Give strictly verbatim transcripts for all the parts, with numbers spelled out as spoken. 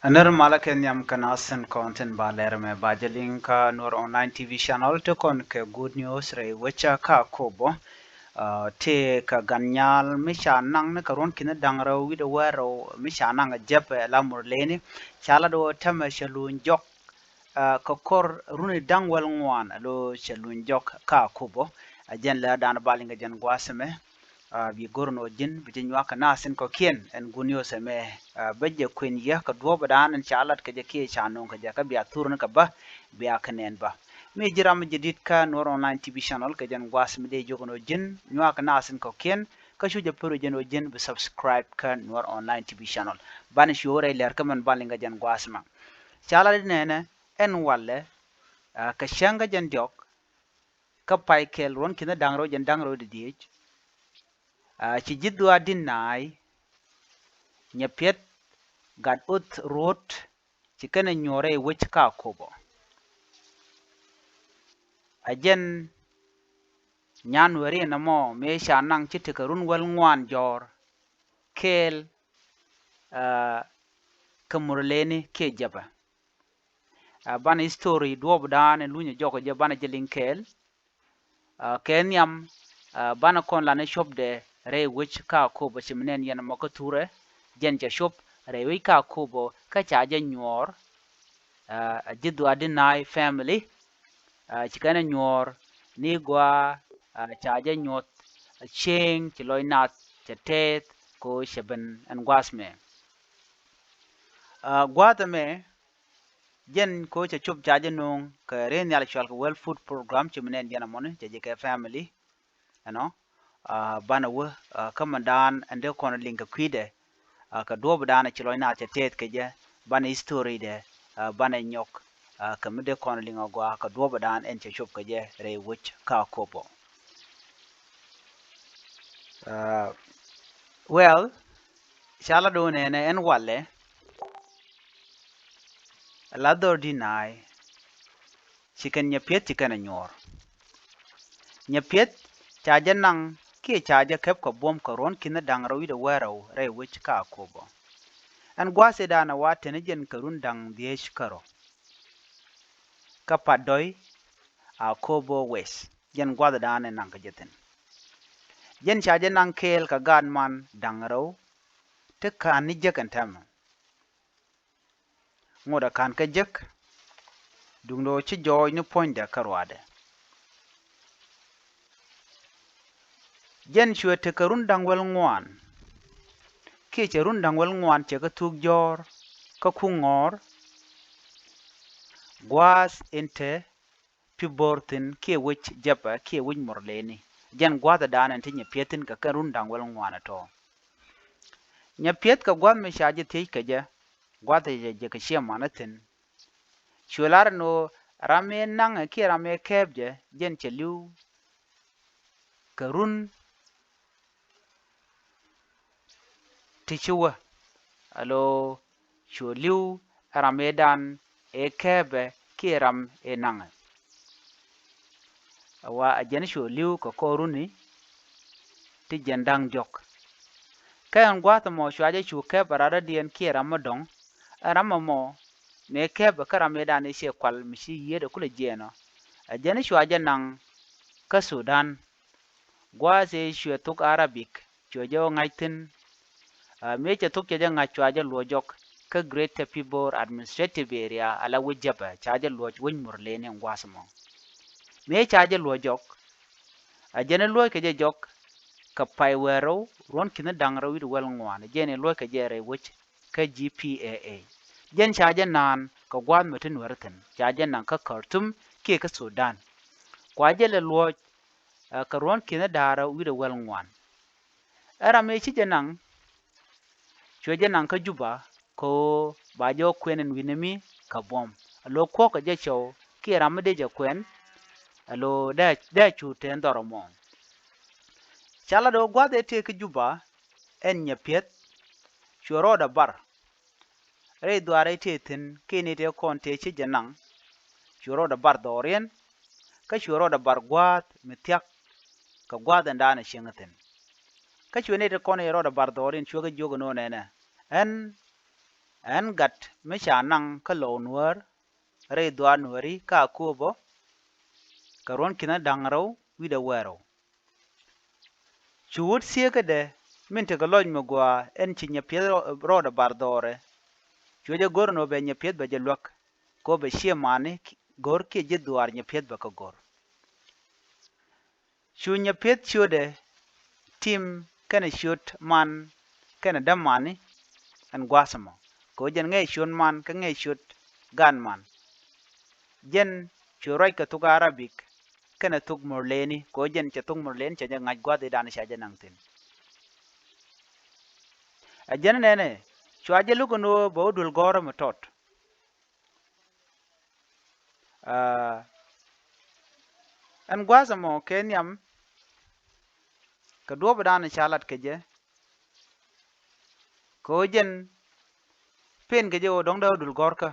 Ner malä kɛ nhiam kɛ naath tin kɔn tin ba lɛr mɛ ba jɛ liŋ kä Nuer Online T V channel ti kɔn kɛ good news rɛy wecä kä Akobo. Ti kɛ gan nyal mi ca naŋ ni kɛ ruɔ̱n ki̱ni da̱ŋ rɛw wi̱cdɛ wäl rɛw mi ca naŋ kɛ jɛpɛ la Murleni. Ca lat ɣöö tɛmɛ cɛ luny jɔk kɛ kɔr runi da̱ŋ wäl ŋuan alo cɛ luny jɔk kä Akobo. Ɛ jɛn lɛr dan ba liŋ kɛ jɛn gua̱a̱th ɛmɛ. Bi go̱r nɔ ji̱n bi jɛ nyuak kɛ naath tin kɔ̱kiɛn ɛn good news ɛmɛ. Bä jɛ kuɛn yɛ kɛ duɔ̱ɔ̱p dan ɛn ca lat kɛ jɛ kiɛ ca no̱o̱ŋ kɛ jɛ kä bia thur ni kɛ bä bia kɛ nɛn bä. Mi ji̱ ram mi jɛ di̱t kä Nuer Online T V channel kɛ jɛn gua̱a̱th mi dee jiök nɔ ji̱n nyuak kɛ naath tin kɔ̱kiɛn kä cu jɛ pär jɛ nɔ ji̱n bi subscribe kä Nuer Online T V channel. Banɛ cu rɛy lɛr kä mɛn ban liŋ kɛ jɛn gua̱a̱th ma ca lat di nɛnɛ ɛn walɛ kɛ cäŋ kä jɛn diɔ̱k kä pay kɛl ruɔ̱n ki̱ni da̱ŋ rɛw jɛn da̱ŋ rɛw di diec. Ci ji̱ dhuaar di naay nyɛ piɛth gat oth ruɔ̱t ci kɛnɛ nyuɔ̱ɔ̱rɛ i̱ wec kä Akobo. Ɛ jɛn nyan weri ɛn ɛmɔ mëë ca naŋ ci tekɛ run wäl ŋuan jɔ̱ɔ̱r kɛɛl kä Murleni kiɛ jɛpɛ. Banɛ history duɔ̱ɔ̱p dan ɛn lunyɛ jɔk jɛ banɛ jɛ liŋ kɛɛl. Kɛ nhiam banɛ kɔn lanɛ copdɛ rɛy wec kä Akobo ci mi nɛn yɛn ɛmɔ kä thurɛ. Jɛn cɛ cop rɛy wec kä Akobo kä ca jɛ nyuɔ̱ɔ̱r. Ɛ ji̱ dhuaar di naay family ci kɛn ɛ nyuɔ̱ɔ̱r ni gɔaa. Ca jɛ nyuɔ̱th cieŋ ci lɔc nath cɛ tɛth ko cɛ ben ɛn gua̱a̱th mɛ. Gua̱a̱th ɛmɛ jɛn ko cɛ cop ca jɛ no̱o̱ŋ kɛ rɛy nhial cual kɛ World Food Program ci mi nɛn jɛn ɛmɔni cɛ jɛ kɛ family. Ɛnɔ banɛ wä kä mɛ daan ɛn dee kɔn liŋ kɛ kui̱dɛ kɛ duɔ̱ɔ̱p daan ci lɔc naath cɛ tɛth kɛ jɛ. Banɛ history dɛ banɛ nyɔk kɛ mi dee kɔn liŋ agɔaa kɛ duɔ̱ɔ̱p daan ɛn cɛ cop kɛ jɛ rɛy wec kä Akobo. Well, ca la do̱n ɛnɛ ɛn walɛ la dhɔr di naay. Ci kɛn nyɛ piɛth ci kɛn ɛ nyuɔ̱ɔ̱r. Nyɛ piɛth ca jɛ naŋ kiɛ ca jɛ kɛp kɛ buɔ̱m kɛ ruɔ̱n ki̱n da̱ŋ rɛw wi̱cdɛ wäl rɛw rɛy wec kä Akobo. Ɛn gua̱a̱th ëëdan ɛ wa teni jɛn kɛ run da̱ŋ dhiec kärɔ. Kä Patdɔy Akobo West jɛn gua̱a̱th ëëdan ɛ naŋ kɛ jɛ thi̱n. Jɛn ca jɛ naŋ kɛɛl kɛ gaat man da̱ŋ rɛw ti ka̱n ni jek ɛn täämɛ. Ŋot ɛ ka̱n kä jek duundɛ ɣöö ci jɔɔc ni puɔ̱nydɛ kä ruaadɛ. Jɛn cuɛ tekɛ run da̱ŋ wäl ŋuan kiɛ cɛ run da̱ŋ wäl ŋuan cɛ kä thuk jɔ̱ɔ̱r kä kuŋ ŋɔ̱ɔ̱r. Gua̱a̱th in te Pibor thi̱n kiɛ wec Jɛpɛ kiɛ wec Murleni. Jɛn gua̱a̱th ëëdan ɛn ti nyɛ piɛth thi̱n kɛ kɛn run da̱ŋ wäl ŋuan ɛ tɔ̱. Nyɛ piɛth kɛ gua̱a̱th mi ca jɛ thiec kɛ jɛ gua̱a̱th ɛ jɛ kɛ ciɛ manä thi̱n. Cuɛ lar ɛn ɣöö ram ëë naŋɛ kiɛ ram ëë kɛɛp jɛ jɛn cɛ li̱w kɛ run ti ci wä. Alo cuɛ li̱w ɛ ram ëëdan ëë kɛɛpɛ kiɛ ram ëë naŋɛ. Ɛ wa ɛ jɛn cuɛ li̱w kɛ kɔr runi ti jɛn da̱ŋ diɔ̱k. Kä ɛn gua̱a̱th ɛmɔ cua jɛ cu kɛɛpɛ ɛ ram dɔ̱diɛn kiɛ ram mi dɔ̱ŋ. Ɛ ram ɛmɔ mëë kɛɛpɛ kä ram ëëdan ëë ciɛ kual mi ci yiëëdɛ kulɛ jiɛɛnɔ. Ɛ jɛn cua jɛ naŋ kä Sudan. Gua̱a̱th ëë cuɛ thok Arabic cuɛ jɛ ɣä ŋa̱c thi̱n. Mëë cɛ thok cɛ jɛ ŋa̱c cua jɛ luɔ̱c jɔk kä Greater Pibor Administrative Area ala wec Jɛpɛ ca jɛ luɔ̱c wec Murleni ɛn gua̱a̱th ɛmɔ. Mëë ca jɛ luɔ̱c jɔk ɛ jɛn ɛ luɔ̱c kɛ jɛ jɔk kɛ pay wäl rɛw ruɔ̱n ki̱n da̱ŋ rɛw wi̱cdɛ wäl ŋuan ɛ jɛn ɛ luɔ̱c kɛ jɛ rɛy wec kä G P A A. Jɛn ca jɛ naan kɛ gua̱a̱th mi ti Nuäär thi̱n ca jɛ naŋ kä Khartoum kiɛ kä Sudan. Kua jɛ lɛ luɔ̱c kɛ ruɔ̱n ki̱n da̱ŋ rɛw wi̱cdɛ wäl ŋuan. Ɛ ram ëë ci jɛ naŋ cuɛ jɛ naŋ kä Juba kɛ ɣöö ba jɛ wä kuɛn ɛn wi̱nɛ mi kɛ buɔ̱m. Alo kuɔ̱k kɛ jɛ cɔw kiɛ ram mi dee jɛ kuɛn. Alo dee cu te ɛn dhɔr ɛmɔ. Ca lat ɣöö gua̱a̱th ëë tëë kä Juba ɛn nyɛ piɛth cuɛ rɔɔdɛ bar. Rɛy dhuaar rɛy tëë thi̱n kiɛ ni tëë kɔn tëë ci jɛ naŋ cuɛ rɔɔdɛ bar dhɔriɛn. Kä cuɛ rɔɔdɛ bar gua̱a̱th mi thia̱k kɛ gua̱a̱th ɛn daanɛ cieŋ thi̱n. Kä cuɛ ni tëë kɔn i̱ rɔɔdɛ bar dhɔriɛn cuɛ kɛ jiök ɛn ɣöö nɛnɛ ɛn Ɛn gat mi ca naŋ kä Lɔw Nuäär rɛy dhuaar Nuääri kä Akobo kɛ ruɔ̱n ki̱n da̱ŋ rɛw wi̱cdɛ wäl rɛw. Cu wut thieekädɛ min tekɛ lɔc mi gɔaa ɛn ci Nyapiɛth rɔ-, rɔɔdɛ bar dhɔrɛ. Cuɛ jɛ go̱r ɛn ɣöö bɛ Nyapiɛth bɛ jɛ luäk kɛ ɣöö bɛ ciɛ mani go̱r kiɛ ji̱ dhuaar Nyapiɛth bɛ kɛ go̱r. Cu Nyapiɛth ciötdɛ tim kɛnɛ ciöt man kɛnɛ dämani ɛn gua̱a̱th ɛmɔ. Kɛ ɣöö jɛn ŋäc ciöt man kä ŋäc ciöt gan man. Jɛn cu ruac kɛ thok Arabik kɛnɛ thok Murleni, kɛ ɣöö jɛn cɛ thok Murleni cɛ jɛ ŋa̱c gua̱a̱th i̱ dan ca jɛ naŋ thi̱n. Ɛ jɛn nɛnɛ cua jɛ luk ɛn ɣöö bɛ wä duel gɔ̱rä mi tɔt. Aa, ɛn gua̱a̱th ɛmɔ kɛ nhiam kɛ duɔ̱ɔ̱p ɛ dan ca lat kɛ jɛ. Kɛ ɣöö jɛn pen kɛ jɛ ɣöö dɔ̱ŋ dee wä duel gɔ̱rkä.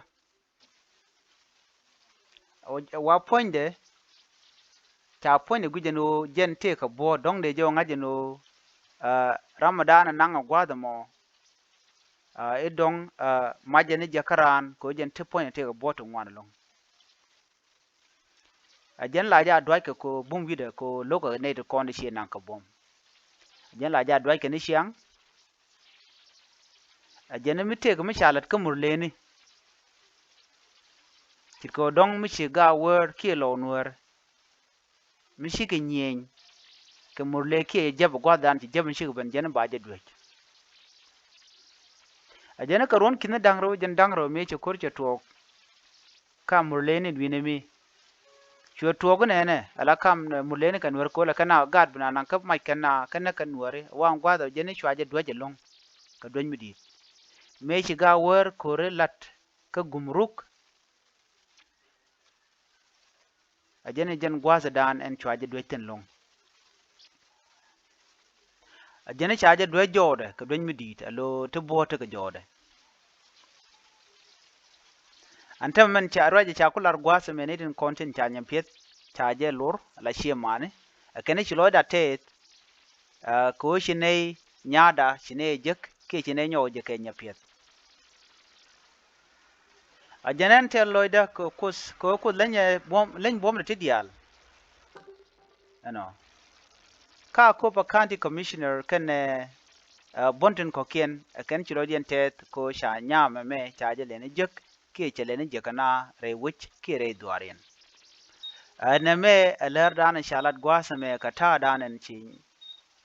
Wa puɔ̱nydɛ ca puɔ̱nydɛ gui̱c ɛn ɣöö jɛn tëëkɛ buɔ̱ɔ̱t dɔ̱ŋ dee jɛ ɣöö ŋa̱c ɛn ɣöö, aa, ram ɛ dan ɛ naŋ ɛ gua̱a̱th ɛmɔ, aa, i̱ dɔ̱ŋ, aa, mac ɛn i̱ jɛ kä raan kɛ ɣöö jɛn ti puɔ̱nydɛ tëëkɛ buɔ̱ɔ̱t ti ŋuan ɛlɔ̱ŋ. Ɛ jɛn la jɛ a duackɛ kɛ ɣöö bum wi̱cdɛ kɛ ɣöö lo̱kɛ nɛy ti kɔn ti ciɛ naŋ kɛ buɔ̱m. Ɛ jɛn la jɛ a duackɛ ni ciaŋ. Ɛ jɛn mi tëëkɛ mi ca lat kä Murleni. Ce̱tkɛ ɣöö dɔ̱ŋ mi ci Gaawer kiɛ Lɔw Nuäär mi cikɛ nyiëëny kɛ Murle kiɛ jäp ɛ gua̱thdan ci jäp in cikɛ ben jɛn ba jɛ duec. Ɛ jɛn kɛ ruɔ̱n ki̱n da̱ŋ rɛw, jɛn da̱ŋ rɛw mëë cɛ ko̱r cɛ tuɔɔk. Ka Murleni dui̱n ɛmi cuɛ tuɔɔk inɛnɛ ala kam, ɛ, Murleni kɛ Nuäär ko̱lɛ kɛn a gaat bi na naŋ kä mac kɛn a kɛn a kɛ Nuääri wa gua̱a̱th ɔ jɛn i̱ cua jɛ duec ɛlɔ̱ŋ. Kɛ duec mi di̱i̱t mëë ci Gaawer ko̱ri la̱t kä Gumruk. Ɛ jɛn i̱ jɛn gua̱a̱thdan ɛn cua jɛ duec thi̱n ɛlɔ̱ŋ. Ɛ jɛn i̱ ca jɛ duec jɔɔdɛ kɛ duec mi di̱i̱t a lo̱ ti buɔ̱ɔ̱t tekɛ jɔɔdɛ. Ɛn täämɛ mɛn ca ruac ɛ ca ku lar gua̱a̱th ɛmɛ ni tin kɔn tin ca Nyapiɛth ca jɛ lor la ciɛ mani. Ɛ kɛn i̱ ci lɔcda tɛɛth, aa, kɛ ɣöö ci nɛy nyaatda ci nɛy jek kiɛ ci nɛy nyɔk jek kɛ Nyapiɛth. A jɛn ɛn tɛl lɔcdä kɛ Kuoth, kɛ Kuoth leny ɛ buɔ̱m, leny buɔ̱mdɛ ti diaal. Ɛnɔ. Ka Akobo County Commissioner kɛnɛ, ɛ, buɔ̱n tin kɔ̱kiɛn, ɛ kɛn ci lɔcdiɛn tɛth kɛ ɣöö ca nyaam ɛmɛ ca jɛ lɛni jek kiɛ cɛ lɛni jek kɛ na rɛy wec kiɛ rɛy dhuaariɛn. Ɛ nɛmɛ ɛ lärdan ca lat gua̱a̱th ɛmɛ kɛ ta̱a̱dan ɛn ci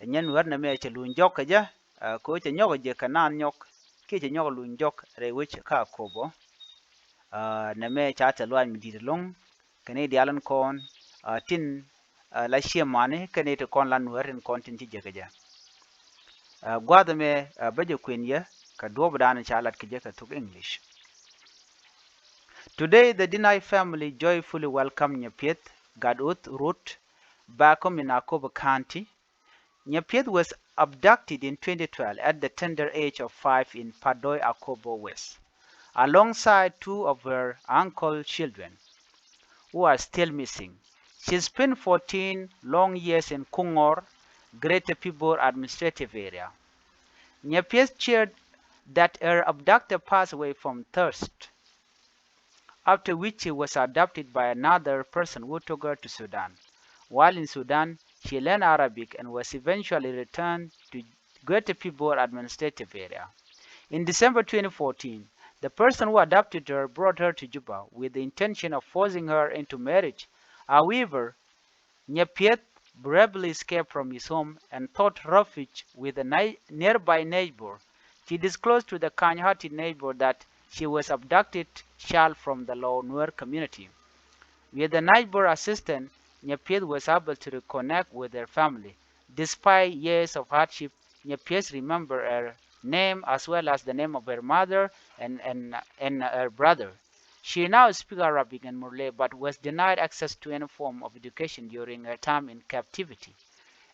Ɛ nyɛn wär nɛmɛ cɛ luny jɔk kɛ jɛ, ɛ, kɛ ɣöö cɛ nyɔk ɛ jek kɛ naan nyɔk kiɛ cɛ nyɔk ɛ luny jɔk rɛy wec kä Akobo. Ɛ, nɛmɛ ca thil luac mi di̱i̱t ɛlɔ̱ŋ kɛ ni diaal in kɔn, ɛ, tin, ɛ, la ciɛ mani kɛ ni ti kɔn la nuäär tin kɔn tin ci jek kɛ jɛ. Ɛ, gua̱a̱th ɛmɛ, ɛ, bä jɛ kuën yɛ kɛ duɔ̱ɔ̱pdan ca lat kɛ jɛ kɛ thok English. Today, the Denai family joyfully welcome Nyapieth Gatwuth Rut back home in Akobo County. Nyapieth was abducted in twenty twelve at the tender age of five in Padoi, Akobo West, alongside two of her uncle children who are still missing. She spent fourteen long years in Kungor, Greater Pibor Administrative Area. Nyapieth shared that her abductor passed away from thirst, after which she was adopted by another person who took her to Sudan. While in Sudan, she learned Arabic and was eventually returned to Greater Pibor Administrative Area. In December twenty fourteen, the person who adopted her brought her to Juba with the intention of forcing her into marriage. However, Nyapieth bravely escaped from his home and sought refuge with a ni-, nearby neighbor. She disclosed to the kind-hearted neighbor that she was abducted child from the Lou Nuer community. With the neighbor assistance, Nyapieth was able to reconnect with her family. Despite years of hardship, Nyapieth remember her name as well as the name of her mother and, and, and her brother. She now speaks Arabic and Murle, but was denied access to any form of education during her time in captivity.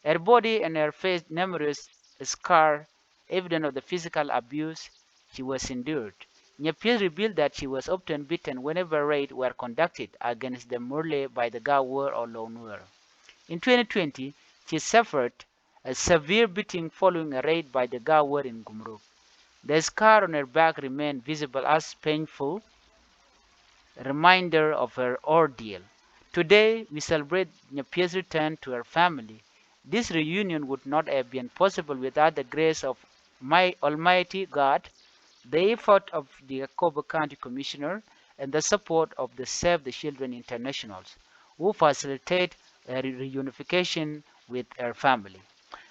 Her body and her face numerous scar, evidence of the physical abuse she was endured. Nyapieth revealed that she was often beaten whenever raids were conducted against the Murle by the Gawar or Lou Nuer. In twenty twenty, she suffered a severe beating following a raid by the Gawar in Gumruk. The scar on her back remained visible as painful reminder of her ordeal. Today, we celebrate Nyapia's return to her family. This reunion would not have been possible without the grace of my Almighty God, the effort of the Akobo County Commissioner, and the support of the Save the Children Internationals, who facilitate a re-, reunification with her family.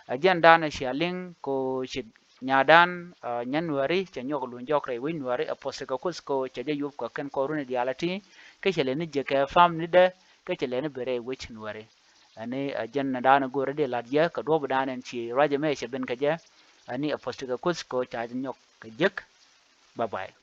Ɛ jɛn dan cia liŋ ko ci nyadan, ah, nyɛn Nuɛri, cɛ nyɔk luny jɔk rɛy wec Nuɛri, ɛ post kɛ Kuoth ko cɛ jɛ yup kɛ kɛn kɔr runi diaal ɛ ti, kä cɛ lɛ ni jɛ kɛ family dɛ, kä cɛ lɛ ni bɛ rɛy wec Nuɛri. Ɛni ɛ jɛn dan go̱o̱rä di lat jɛ kɛ duɔ̱p dan ɛn ci ruacɛ mɛ cɛ ben kɛ jɛ. Ɛni ɛ post kɛ Kuoth ko ca jɛ nyɔk kɛ jek. Bye bye.